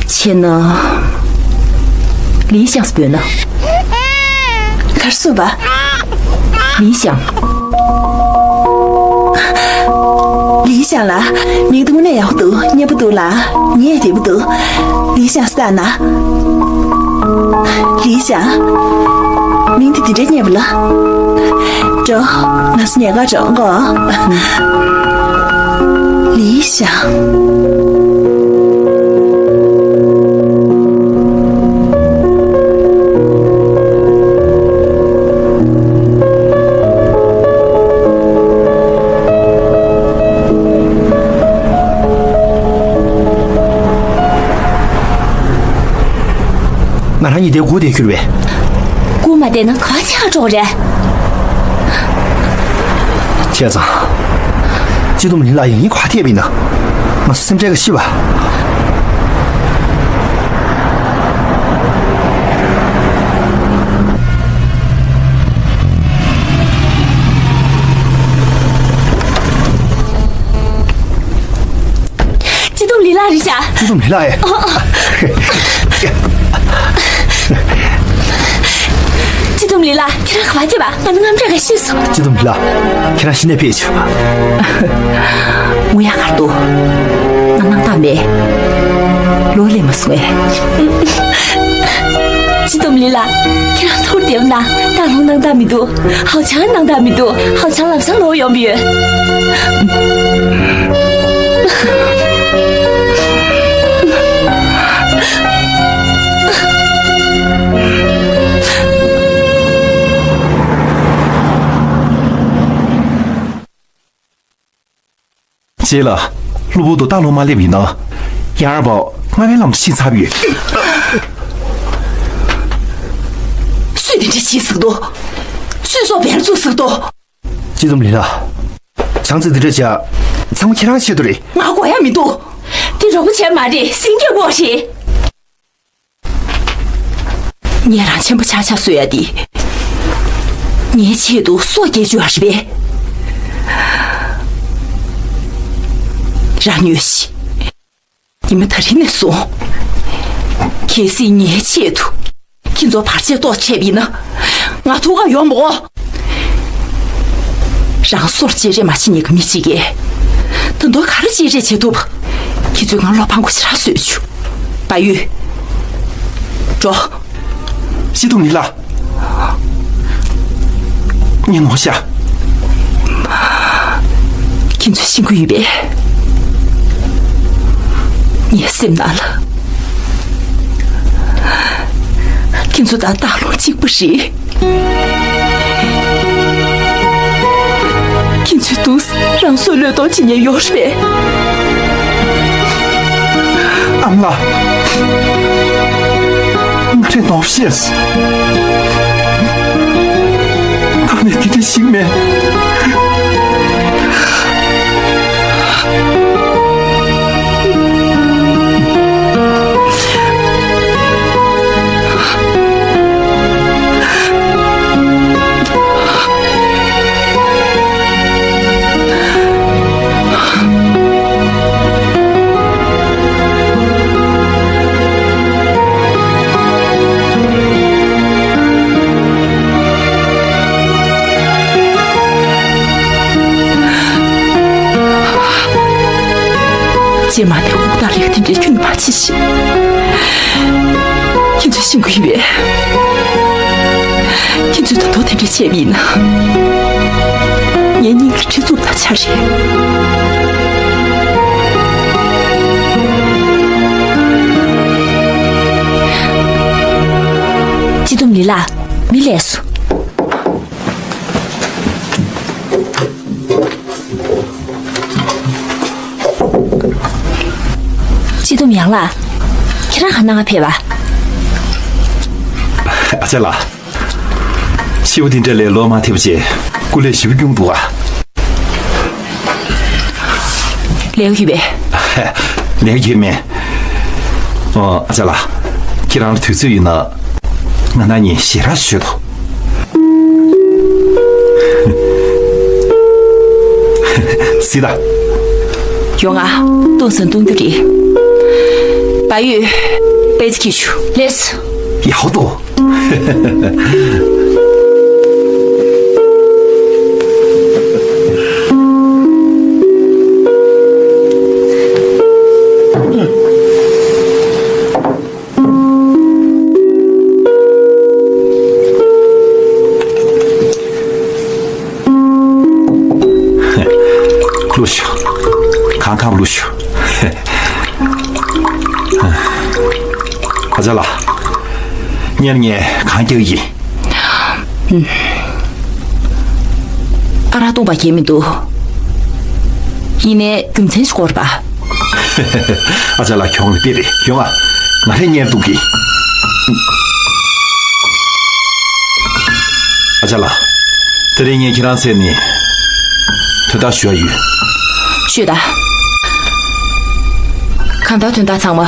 བྱས་ན། ལི་ཞང་ཟེར་འབོད་ན། ག་རེ་གསུངས་པ། ལི་ཞང་། ལི་ཞང་ལ། མིང་དེ་དངོས་གནས་ཡག་པོ་འདུག་སྙན་པོ་འདུག་ལ། ངས་བདེ་པོ་འདུག་ལི་ཞང་ཟེར་ན། ལི་ཞང་། མིང་དེ་དེ་འདྲའི་སྙན་པོ་ལ། འགྲོ། ང་ཚོ་ཉལ་ག་འགྲོ་གོ། ལི་ཞང་། ང་རང་གཉིས་དེ་སྒུག་བསྡད་རྒྱུ་རེད་པས། སྒུག་མ་བསྡད་ན་ག་པར་ཆགས་འགྲོ་གི་རེད། བྱས་ཙང་། སྤྱི་བསྡོམས་ལི་ལགས་ཡང་སྙིང་ག་པར་ཐེབས་པ་ཡིན་ན། ང་ཚོ་སེམས་ཁྲལ་ག་ཤི་བ། སྤྱི་བསྡོམས་ལི་ལགས་རེད་ཤག་སྤྱི་བསྡོམས་ལི་ལགས་ཨེ། ཨ། ཨ། སྤྱི་བསྡོམས་ལི་ལགས། ཁྱེད་རང་ག་པར་ཕྱིན་པ། ང་ནི་དངངས་སྐྲག་གིས་ཤི་སོང་། སྤྱི་བསྡོམས་ལི་ལགས། ཁྱེད་རང་གཞི་ནས་ཕེབས་བྱུང་། ངུ་ཡག་ག་རེ་འདུག་ང་སྣང་དག་མེད། ལོ་སླེབས་མ་སོང་ངས། སྤྱི་བསྡོམས་ལི་ལགས། ཁྱེད་རང་ཐུགས་བདེ་པོ་གནང་། ད་ལོ་སྣང་དག་མི་འདུག་ཧའོ་ཆང་སྣང་དག་མི་འདུག་ཧའོ་ཆང་ལམ་སང་ལོག་ཡོང་གི་ཡོད། རྗེས་ལ། གློ་བུར་དུ་ལྟ་ལོང་མ་སླེབས་ཡིན་ན། ཡང་ར་བ་རྔ་བའི་ལམ་དུ་ཕྱིན་ཚར་བ་ཡོད། སུས་དེ་འདྲ་བྱེད་ཟེར་གི་འདུག་སུས་སྲོག་འབེན་བཙུགས་ཟེར་གི་འདུག་སྤྱི་བསྡོམས་ལི་ལགས། བྱམས་བརྩེ་འདི་འདྲ་བྱ། ཚང་མ་ཁྱེད་རང་ཆེད་དུ་རེད། ང་དགོས་ཡ་མི་འདུག་འདི་རོགས་པ་བྱས་མ་རེད། སེང་གེ་པོ་རེད། ངས་རང་ཆེན་པོ་ཆགས་ཆགས་བཟོ་ཡ་འདི། ངའི་ཆེད་དུ་སྲོག་སྐྱེལ་རྒྱུ་ཡ་རེད་པས། རང་ཉོན་ཞིག་ཉི་མ་ད་རིང་ནས་བཟུང་། གལ་སྲིད་ངའི་ཆེད་དུ་ཁྱེད་ཚོ་བར་ཆད་གཏོང་བྱས་པ་ཡིན་ན། ང་ཐུགས་ཁ་ཡོང་མོ། རང་སྲོག་གཅེས་སྤྲས་མ་བྱེད་མཁན་གྱི་མི་གཅིག་གིས་ད་དུང་ག་རེ་གཅེས་སྤྲས་བྱེད་ཐུབ། ཁྱེད་ཚོས་ང་བློ་ཕམ་པོ་ཞེ་དྲག་བཟོས་བྱུང་། བལ་ཡུལ། འགྲོ། སྤྱི་བསྡོམས་ལི་ལགས། ངས་ནོར་ཤག་ཁྱེད་ཚོས་ཤེས་ཀྱི་ཡོད་པས། ངའི་སེམས་ནང་ལ། ཁྱེད་ཚོ་དང་ལྟ་ལོང་གཅིག་པ་རེད། ཁྱེད་ཚོས་འདུག་སེ་རང་སྲོག་བློས་གཏོང་བྱེད་མཁན་ཡོད་རེད་པས། ཨ་མ་ལགས། ང་རས་ནོར་བཤད་སོང་། ད་ནས་དེ་འདྲ་ཞིག་མེད། རྗེས་མ་དེར་འུག་རྟགས་ལེགས་དེ་འདྲའི་ཁྱོན་ནས་མ་བྱེད་ཤིག་ཁྱེད་ཚོས་ཤེས་ཀྱི་ཡོད་པས། ཁྱེད་ཚོས་ད་དུང་དེ་འདྲ་བྱས་པ་ཡིན་ན། ངའི་སྙིང་ལ་གྲི་བཙུགས་དང་ཆ་རེད། སྤྱི་བསྡོམས་ལི་ལགས། མི་སླེབས་སོང་། ཀུན་མི་ཡང་ལགས། ཁྱེད་རང་ག་ན་ཕེབས་པ། ཨ་ཅག་ལགས། ཤི་བོ་དེ་འདྲ་ལས་ལོ་མ་ཐེབས་རྗེས་སྐུ་ལས་ཞིབ་སྐྱོང་འདུག་ཨ། ལས་ཀ་ཡོད་པས། ལས་ཀ་ཡོད་མེད། ཨོ་ཨ་ཅག་ལགས། ཁྱེད་རང་ལ་དུས་ཚོད་ཡོད་ན་ང་ན་ཉིན་ཞེ་དྲག་ཞུ་དོ། སི་ད། ཡོང་ང་། ཏོག་ཙམ་གཏོང་རྒྱུ་རེད། བ་ཡུས། པེ་ཙི་ཁི་ཆུ། ལེས། ཡག་པོ་འདུག། ལུས་ཤོག། གང་གང་ལུས་ཤོག། ཨ་ཅག་ལགས། གཉེར་ངས་གང་རྒྱག་ཡིན། ཨ་རག་བཏུང་བ་གས་མི་འདུག། ཡིན་ནའི་རྒྱུ་མཚན་ཞིག་དགོས་རེད་པ། ཨ་ཅག་ལགས། གྱོང་ལ་དཔེ་རེད། ཡོང་ཨ། ང་རས་གཉེར་འདུག་གི། ཨ་ཅག་ལགས། དེ་རིང་ངས་ཁྱེད་རང་འཚོལ་ནས་དོན་དག་ཞུ་ཡ་ཡོད། ཤོད་ད། གང་ལྟར་དོན་དག་ཚང་མ་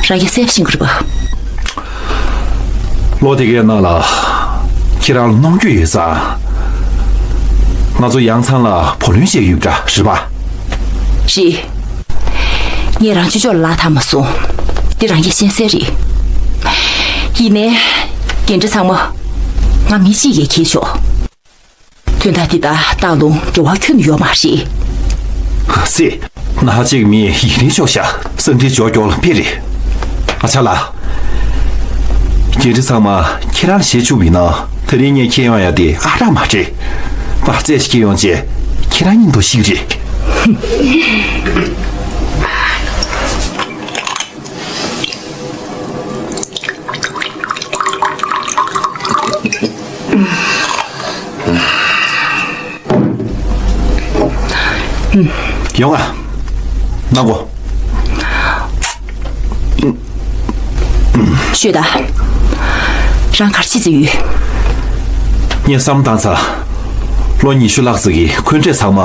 རང་གིས་གསལ་པོ་ཤེས་ཀྱི་རེད་པ། ལོ་དེ་གའི་ནང་ལ་ཁྱེད་རང་ལ་གནོང་འགྱོད་ཡོད་ཙང་། ང་ཚོ་ཡང་ཚང་ལ་བུ་ལོན་བཞག་ཡོད་པ་འདྲ་རེད་པ། རེད། ངས་རང་ཅོ་ཅོ་ལ་ལག་བསྟར་མ་སོང་། འདི་རང་གིས་ཤེས་གསལ་རེད། ཡིན་ནའི། འགན་འཁྲི་ཚང་མ་ང་མི་གཅིག་གིས་འཁྱེར་ཆོག། དོན་དག་འདི་དང་སྟག་ལུང་འབྲེལ་བ་ཁྱོན་ནས་ཡོད་མ་རེད། སྲིད། ནག་ཅིག་མི་ཡིག་རིན་ཤོག་བཞག། གསང་འཕྲིན་ཅོག་ཀྱོག་ལ་དཔེ་རེད། ཨ་ཅག་ལགས། འགན་འཁྲི་ཚང་མ་ཁྱེད་རང་ལ་བཞེས་བཅུག་པ་ཡིན་ན། དེ་རིང་ངས་འཁྱེར་ཡོང་ཡ་དེ་ཨ་རག་མ་རེད། པ་ཙེ་ཞིག་འཁྱེར་ཡོང་བྱས་ཁྱེད་རང་མཉམ་དུ་བཞེས་ཀྱི་རེད། ཡོང་ང་། གནང་གོ། ཤོད་ད། རང་ག་རེ་བྱེད་རྩིས་ཡོད། ངས་བསམ་བློ་བཏང་ཚར། ལོ་ཉི་ཤུ་ལྷག་ཙམ་གྱི་འཁོན་འགྲས་ཚང་མ་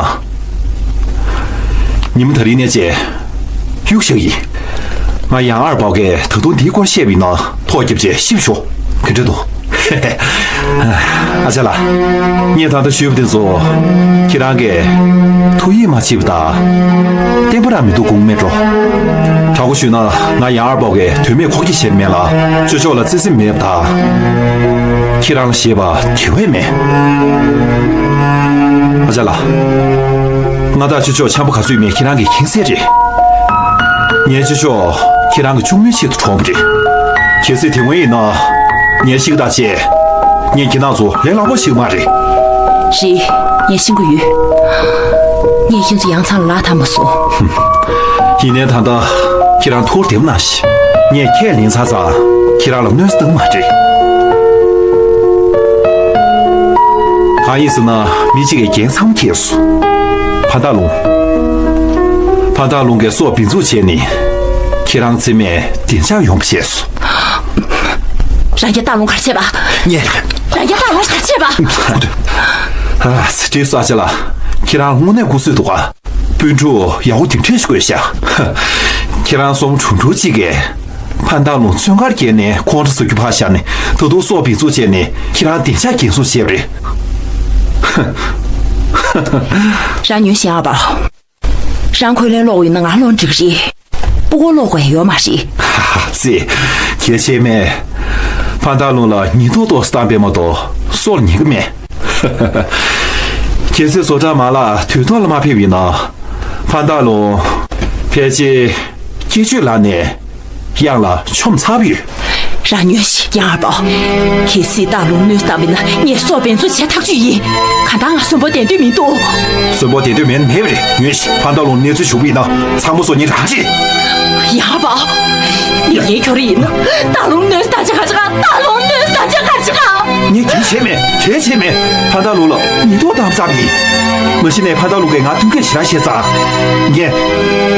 ཉིན་མོ་དེ་རིང་ནས་བྱས་གཡུག་བཞག་ཡིན། ང་ཡང་ཨར་པའོ་གིས་ད་དུང་འདིའི་སྐོར་བཤད་པ་ཡིན་ན་ཐོག་བརྒྱབ་བྱས་ཤི་བ་ཤོག། ག་འདྲ་འདུག། ཨ་ཅག་ལགས། ངས་ད་ལྟ་ཞུས་པ་དེ་ཚོ་ཁྱེད་རང་གིས་ཐུགས་ཡིད་མ་ཆེས་པ་དང་བརྟན་པོ་རང་མི་འདུག་དགོངས་མེད་འགྲོ། དྲང་པོ་ཞུས་ན་ང་ཡང་ཨར་པའོ་གིས་དོན་མེད་ཁོག་རྒྱ་བཤད་མེད་ལ། ཅོ་ཅོ་ལ་བརྩེ་སེམས་མེད་པ་དང་། ཁྱེད་རང་ལ་ཞེད་པ་དེ་བས་མེད། ཨ་ཅག་ལགས། ང་དང་ཅོ་ཅོ་འཆམ་པོ་ག་ཚོད་མེད་ཁྱེད་རང་གིས་མཁྱེན་གསལ་རེད། ངའི་ཅོ་ཅོ་ཁྱེད་རང་གི་གཅུང་མོའི་ཆེད་དུ་གྲོངས་པ་རེད། གལ་སྲིད་དེ་སྔོན་ཡིན་ན། ངའི་ཤི་ཁ་ཐག་བཅད། ངས་ཁྱེད་རང་ཚོ་ལས་སླ་པོ་ཞིག་མ་རེད། རེད། ངས་ཤེས་ཀྱི་ཡོད། ངས་ཁྱེད་ཚོ་ཡང་ཚང་ལ་ལག་བསྟར་མ་སོང་། ཡིན་ནའི་ད་ལྟ་ཁྱེད་རང་ཐུགས་བདེ་པོ་གནང་ཞིག། ངས་ཁས་ལེན་ཚར་ཙང་ཁྱེད་རང་ལ་གནོད་འཚེ་བཏང་མ་རེད། གང་ཡིན་ཟེར་ན་མི་གཅིག་གིས་འགན་ཚང་མ་འཁྱེར་སོང་། ཕ་ཏ་ལུང་། ཕ་ཏ་ལུང་གིས་སྲོག་སྦས་འཛུགས་བྱས་ནས་ཁྱེད་རང་རྩིས་མེད་བདེ་འཇགས་ཡོང་བ་བྱས་སོང་། རང་གིས་སྟག་ལུང་ག་རེ་བྱས་པ། ངས། རང་གིས་སྟག་ལུང་ག་རེ་བྱས་པ། ཨ། བྲིས་སོ་ཨ་ཅག་ལགས། ཁྱེད་རང་དངོས་གནས་སྐུ་གཟུགས་འདུག་ག། སྤུན་ཕྲུག་ཡག་པོ་དེ་འདྲས་ཤིག་དགོས་ཤག། ཁྱེད་རང་སོང་གྲུང་གྲུང་གཅིག་གིས་ཕན་ཐང་ལུང་བཙོན་ཁང་བརྒྱབ་ནས་ཁོང་ཁྲོ་ཟ་རྒྱུ་ཕར་བཞག་ནས་ད་དུང་སྲོག་སྦས་འཛུགས་བྱས་ནས་ཁྱེད་རང་བདེ་འཇགས་འགན་སྲུང་བྱས་པ་རེད། རང་ཉོན་ཞིག་ཨ་པ། རང་ཁོས་ལན་སློག་ཡོད་ན་ང་སློག་འགྲིག་རེད། སྤུ་གུ་སློག་དགོས་ཡོད་མ་རེད། ཧ་ཧ་ཙི། གལ་ཆེ་མེད། ཕན་ཐང་ལུང་ལ་ཉེན་རྟོག་ཏོག་ཙམ་བཏང་པས་མ་གཏོགས་སྲོག་ལ་ཉེན་ཁ་མེད། གལ་སྲིད་བཟོ་གྲྭ་མ་ལགས་དུས་ཐོག་ལ་མ་ཕེབས་ཡིན་ན། ཕན་ཐང་ལུང་ཕལ་ཆེར་སྐྱེ་བཅོས་ལངས་ནས་གཡང་ལ་མཆོངས་ཚར་བ་ཡོད། རང་ཉོན་ཞིག་ཡང་ཨ་པ། གལ་སྲིད་སྟག་ལུང་གནོད་བཏང་བ་ན་ངས་སྲོག་སྦས་འཛུགས་བྱས་ཐག་གཅོད་ཡིན། གང་ལྟར་ང་གསོན་པོ་བསྡད་འདོད་མི་འདུག། གསོན་པོ་བསྡད་འདོད་མེད་ན་མེད་པ་རེད། ཉོན་ཞིག། ཕན་ཐང་ལུང་གནས་ཚུལ་ཞུ་གི་ཡིན་ན་ཚང་མ་སོ་ཉིན་རང་རེད། ཡང་ཨ་པ། ངས་ངའི་ཁྱོ་རེ་ཡིན་ན་སྟག་ལུང་གནོད་བཏང་བྱས་ག་ཅི་ག། སྟག་ལུང་གནོད་བཏང་བྱས་ག་ཅི་ག། ངས་གང་བྱས་མེད། གང་བྱས་མེད། ཕ་ཏ་ལུ་ལ་ཉེས་རྡུང་བཏང་ཚར་བ་ཡིན། མ་གཞི་ནས་ཕ་ཏ་ལུ་གིས་ང་བསྟུན་མཁས་ཞེ་དྲག་བྱས་ཙང་། ངས་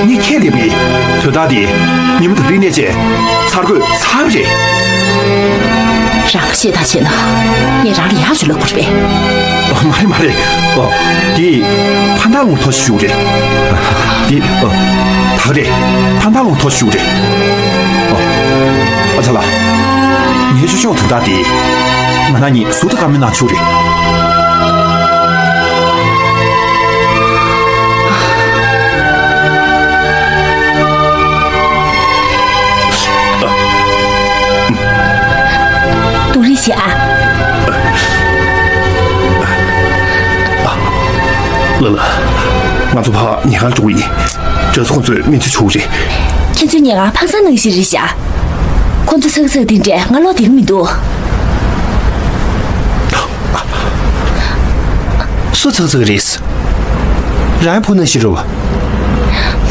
ངས་ཁས་ལེན་པ་ཡིན། དོན་དག་འདི་ཉིན་མོ་དེ་རིང་ནས་བྱས་ཚར་དགོས་ཚར་བ་རེད། རང་གིས་བཤད་སྟངས་བྱས་ན་ངས་རང་ལ་ཡག་ཤོས་ལབ་དགོས་རེད་པས། ཨ། མ་རེད་མ་རེད། ཨོ། འདི་ཕ་ཏ་ལུ་ཐུག་ཞུ་རེད། འདི། ཨོ། ད་ག་རེད། ཕ་ཏ་ལུ་ཐུག་ཞུ་རེད། ཨོ། ཨ་ཅག་ལགས། ངའི་ཆོས་ཕྱོགས་དོན་དག་འདི་ང་རང་གཉིས་ཟུར་དུ་བཀའ་མོལ་གནང་ཆོག་རེད། དུང་རི་ཞིག་ཨ། ལ་ལ། ང་ཚོ་ཕར་ཉལ་ཁང་འགྲོ་གི་ཡིན། གྲྭ་ཚང་ཁོང་ཚོས་སྨན་བཅོས་བྱེད་དགོས་རེད། ཁྱེད་ཚོའི་ཉལ་ཁང་ཕག་ཚང་ནང་བཞིན་རེད་ཤག་ཁོང་ཚོ་ཚག་ཚག་དེ་འདྲས་ང་ལོག་བདེ་གི་མི་འདུག་སུ་ཚག་ཚག་རེད། རང་ཕོ་ན་ཤི་རོ།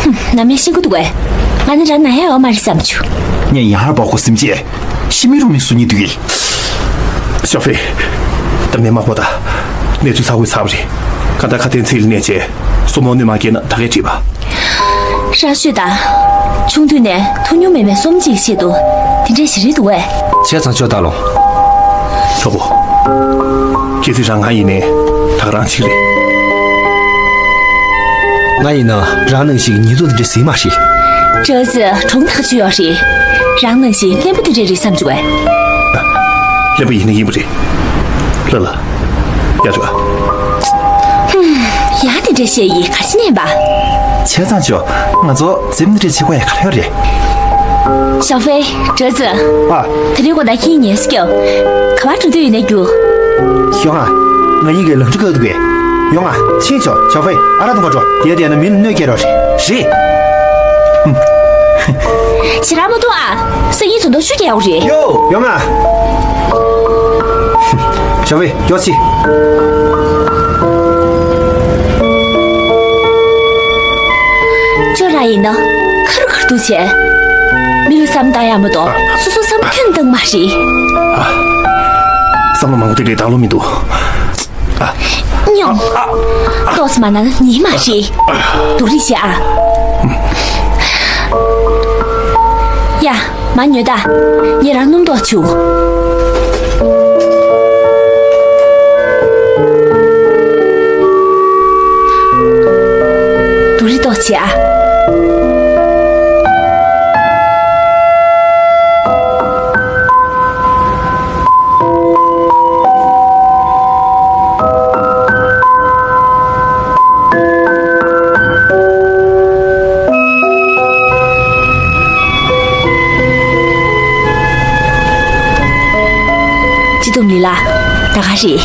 ཧུམ། ནམ་ཡང་ཤི་གི་འདུག་གས། ང་ནི་རང་ན་ཡ་ཡོད་མ་རེད་བསམ་བྱུང་། ངས་ཡང་ཧར་བ་ཁོ་སེམས་ཅན་ཤི་མི་རུང་མི་སུ་ཉིད་འདུག་གས། ཞའོ་ཧྥེ། ད་མེ་མ་པོ་ད། གནས་ཚུལ་ཚ་བོ་ཚ་བ་རེད། གང་ལྟར་ཁ་དན་ཚིག་ལ་གནས་བྱས། སོ་མོ་གནོད་མ་སྐྱེལ་ན་ད་གས་བྲིས་པ། རང་ཤོད་དང་། ཆུང་དུས་ནས་ཐུགས་སྙུང་མེད་མེད་སོམ་གཅིག་བཤད་འདུག་དེ་འདྲས་ཞིག་རེད་འདུག་གས། བྱས་ཙང་ཅོ་ད་ལོ། གྲོགས་པོ། གལ་སྲིད་རང་ང་ཡིན་ནའི་ད་ག་རང་ཅིག་རེད། ང་ཡིན་ན་རང་ནང་བཞིན་ཉེས་རྡུང་དེ་འདྲས་ཟིན་མ་རེད། ཀྲོའུ་ཙི། གྲོང་ཐག་ཆོད་ཡོད་རེད། རང་ནང་བཞིན་ཀླད་པ་དེ་འདྲས་རེད་བསམ་བྱུང་བས། ཀླད་པ་ཡིན་ན་ཡིན་པ་རེད། ལ་ལ། ཡ་ཅོ། ཧུམ། ཡ་དེ་འདྲས་བཤད་ཡིན་ག་ཅི་ནས་པ། བྱས་ཙང་ཅོ། ང་ཚོ་འཛེམ་དེ་འདྲས་བྱེད་དགོས་ཡ་ག་རེ་ཡོད་རེད། ཞའོ་ཧྥེ། ཀྲོའུ་ཙི། ཨ། ད་རེས་དགོང་དག་ཁྱེད་ཉལ་སྐྱོ། ག་པར་འགྲོ་འདོད་ཡོད་ན་རྒྱུགས། ཡོང་ང་། ང་གཉིས་ཀྱིས་ལམ་འགྲོ་བཀག་འདུག་གས། ཡོང་ང་། ཕྱིན་ཆོག་ཞའོ་ཧྥེ། ཨ་ར་དང་པ་འགྲོ། དེ་བསྡད་ན་མི་ལ་གནོད་སྐྱེལ་རོགས་རེད། རེད། ཞེ་དྲག་མ་གཏོང་ཨ། སང་ཉིན་ཚོན་མདོག་ཤུགས་རྒྱག་ཡོང་རེད། ཡོ། ཡོང་ང་། ཞའོ་ཧྥེ། མགྱོགས་ཤིག་ཅོ་རང་ཡིན་ན་ཁ་རུ་ཁ་རུ་བྱས། མི་ལ་བསམ་བཏང་ཡག་མ་གཏོགས་སོ་སོ་བསམ་ཁྱོན་བཏང་མ་རེད། ཨ། བསམ་བློ་མང་པོ་དེ་འདྲའི་བཏང་ལོང་མི་འདུག་ཨ། སྙོམས། ཏོག་ཙམ་མ་ན་ཉིན་མ་རེད། སྡུག་རུས་བྱེད་ཨ། ཡ། མ་ཉོས་ད། ངས་རང་སྣུམ་ཏོག་བྱུག་སྡུག་རུས་ཏོག་བྱེད་ཨ། སྤྱི་སྡོམ་ལི་ལ། ད་ག་རེད། སྤྱི་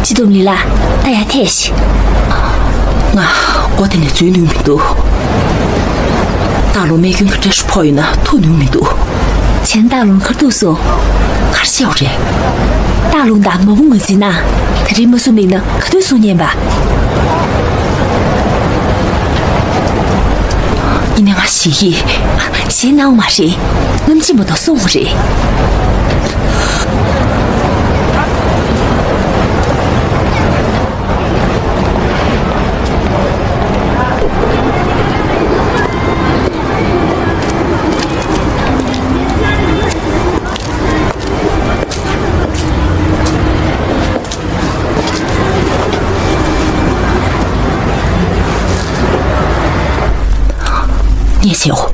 སྡོམ་ལི་ལ། ད་ཡར་ཐད་ཤིག་ང་སྒོ་དེ་ནས་འཛུལ་ནུས་མི་འདུག་སྟག་ལུང་རྨས་སྐྱོན་ག་འདྲ་ཞིག་ཕོག་ཡོད་ན་ཐུག་ནུས་མི་འདུག་གཞན་སྟག་ལུང་ཁ་ཐུག་སོང་། ག་རེ་བྱས་ཡོད་རེད། སྟག་ལུང་དང་མ་བུ་ང་འཛིན་ན། ད་རེས་མ་གསུངས་མིན་ན་ག་དུས་གསུང་ཉན་པ། ཡིན་ནའི་ང་ཞེད་ཀྱི། ཞེད་སྣང་མ་རེད། རྔམ་བརྗིད་མ་གཏོགས་སོང་བ་རེད། ངས་བྱེད་འོ།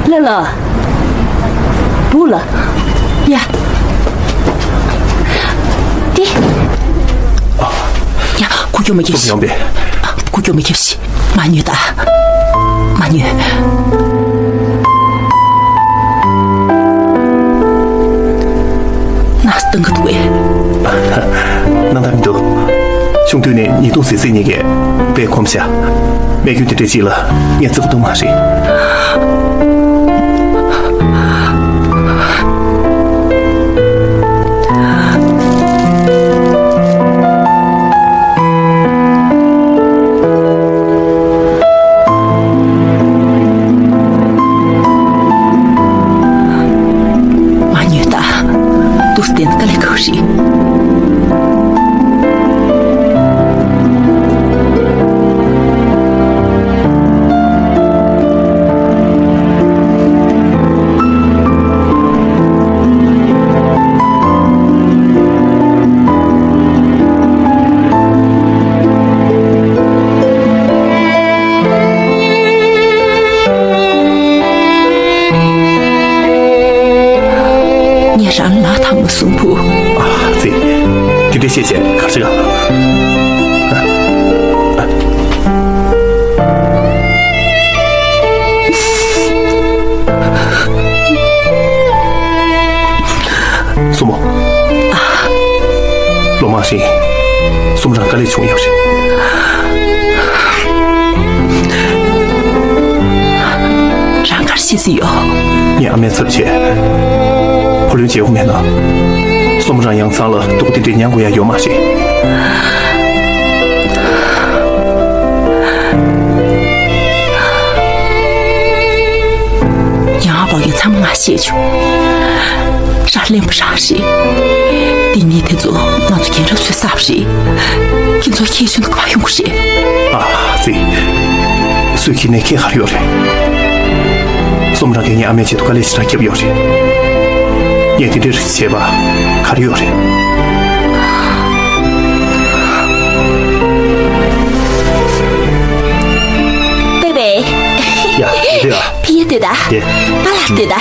ལ་ལ། བུ་ལ། ཡ། དེ། ཡ། ཁུ་ཁྱོ་མ་ཁྱེར་ཤི། ཁུ་ཁྱོ་མ་ཁྱེར་ཤི། མ་ཉོས་ད། མ་ཉོས། ཆུང་དུས་ནས་ཉེས་རྡུང་ཟེར་ཟེར་གཉིས་ཀས་དཔེ་ཁོམ་ཤག་སྨྲས་སྐྱོན་དེ་འདྲ་ཅིག་ལ་ངས་བརྩི་བ་གཏོང་མ་རེད། མ་ཉོས་ད། དུས་དེ་ནི་དཀའ་ལས་ཁག་རེད། ངས་རང་ལ་མ་ཐང་མ་གསུང་བུ། ཨ་ཙི། དེ་འདྲ་བཤད་བྱས་ག་རེ་བྱེད་ག་སྲུ་མོ། ལོ་མང་རིང་སྲུ་མོ་རང་དཀའ་ལས་བྱུང་ཡོད་རེད། རང་ག་རེ་བྱེད་སྲིད་ཡོད། ངའི་ཨ་མའི་ཚབ་བྱས། བུ་ལོན་འཇལ་དགོས་མེད་ན། སྲུ་མོ་རང་ཡང་ཚང་ལ་སྡུག་དེ་འདྲའི་མྱང་དགོས་ཡ་ཡོད་མ་རེད། ཡང་ཨ་ཕ་གིས་ཚང་མ་ང་ཤེས་བྱུང་། རང་གླེན་པ་རང་རེད། དེ་ཉིད་དེ་ཚོ་ང་ཚོ་རྒན་རབས་ཚོས་བསགས་པ་རེད། ཁྱེད་ཚོ་ཁྱད་ཆོས་འདུག་ག་པར་ཡོང་གི་རེད། ཨ་ཙི། སུས་ཁྱེད་ནས་ཁྱད་ག་རེ་ཡོད་རེད། སྲུ་མོ་རང་གིས་ངའི་ཨ་མའི་ཆེད་དུ་དཀའ་ལས་ཞེ་དྲག་བརྒྱབ་ཡོད་རེད། ངས་དེ་འདྲའི་རིགས་བྱས་པ་ག་རེ་ཡོད་རེད། པེ་པེ། ཡ། དེ་ལ། ཕི་ཡ་ལྟོས་དང་། དེ། པཱ་ལགས་ལྟོས་དང་།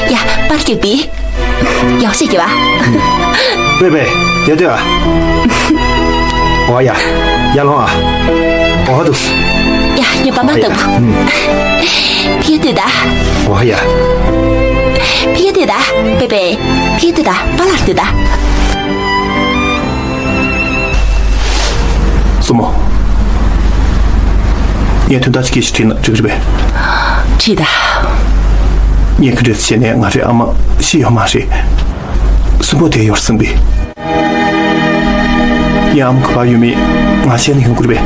ཡ། པཱ་ལགས་ཀྱིས། ཡག་ཤོས་ཀྱི་བ། པེ་པེ། དེ་ལྟོས་ཨ། འོ་ཡ། ཡར་ལོངས་ཨ། འོ་ཧ་འདུག་ཡ། ངས་པ་མ་ལྟ་བུ། ཕི་ཡ་ལྟོས་དང་། འོ་ཧ་ཡ། ཕི་ཡ་ལྟོས་དང་། པེ་པེ། ཕི་ཡ་ལྟོས་དང་། པཱ་ལགས་ལྟོས་དང་། སྲུ་མོ། ངས་དོན་དག་ཅིག་སྐད་ཆ་དྲིས་ན་འགྲིག་གི་རེད་པས། དྲིས་དང་། ངས་ག་འདྲས་བྱས་ནས་ང་རའི་ཨ་མ་ཤི་ཡོད་མ་རེད། གསོན་པོ་བསྡད་ཡོད་བསམ་པས། ངའི་ཨ་མ་ག་པར་ཡོད་མེད་ང་ཤེས་ན་ཡོང་གི་རེད་པས།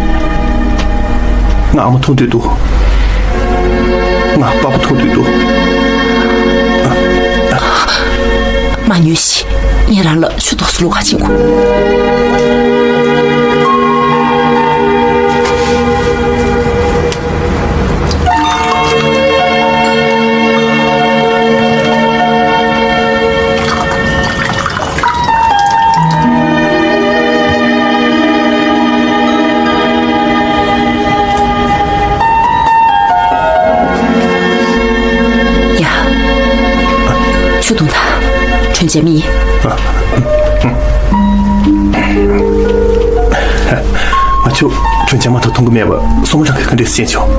ང་ཨ་མ་མཐོང་འདོད་འདུག་ང་པ་ཕ་མཐོང་འདོད་འདུག་མ་ཉོས་ཤིག་ངས་རང་ལ་ཆུ་ཏོག་ཙམ་བླུག་ག་ཕྱིན་གོ། ཡ། ཆུ་འཐུང་དང་། གྲོན་ཆས་མི་ཡིན། ང་ཆུ་གྲོན་ཆས་མ་གཏོགས་འཐུང་གི་མེད་པ་སྲུ་མོ་རང་གིས་ག་འདྲས་ཤེས་བྱུང་།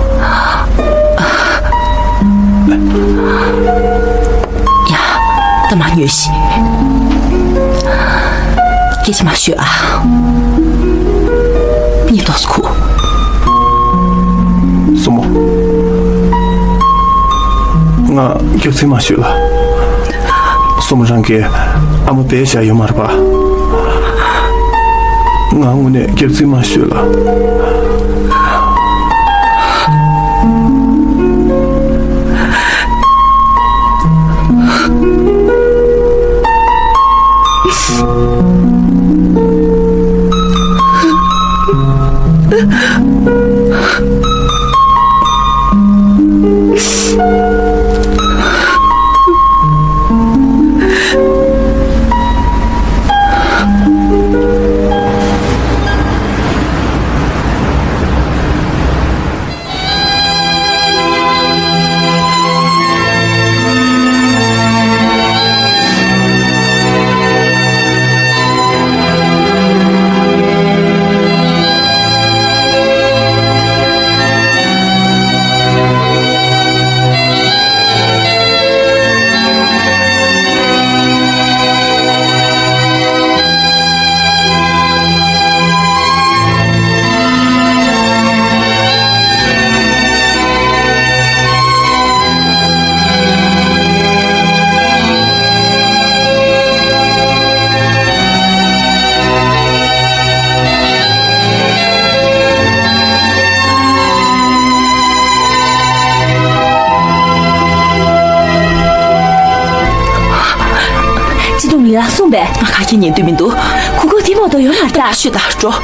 ཡ། ད་མ་ཉོས་ཤིག་སྐད་ཆ་མ་ཤོད་ཨ། གཉིད་ཏོག་ཙམ་ཁུག་སྲུ་མོ། ང་སྐྱག་རྫུན་མ་ཤོད་ལ། སྲུ་མོ་རང་གིས་ཨ་མ་སྦས་བཞག་ཡོད་མ་རེད་པ། ང་དངོས་གནས་སྐྱག་རྫུན་མ་ཤོད་ལ། ང་ཁ་ཁྱེར་ཉན་འདོད་མི་འདུག་ཁུ་ཁུ་དེ་མ་གཏོགས་ཡོད་མ་རེད། ད་ཤོད་ད་འགྲོ།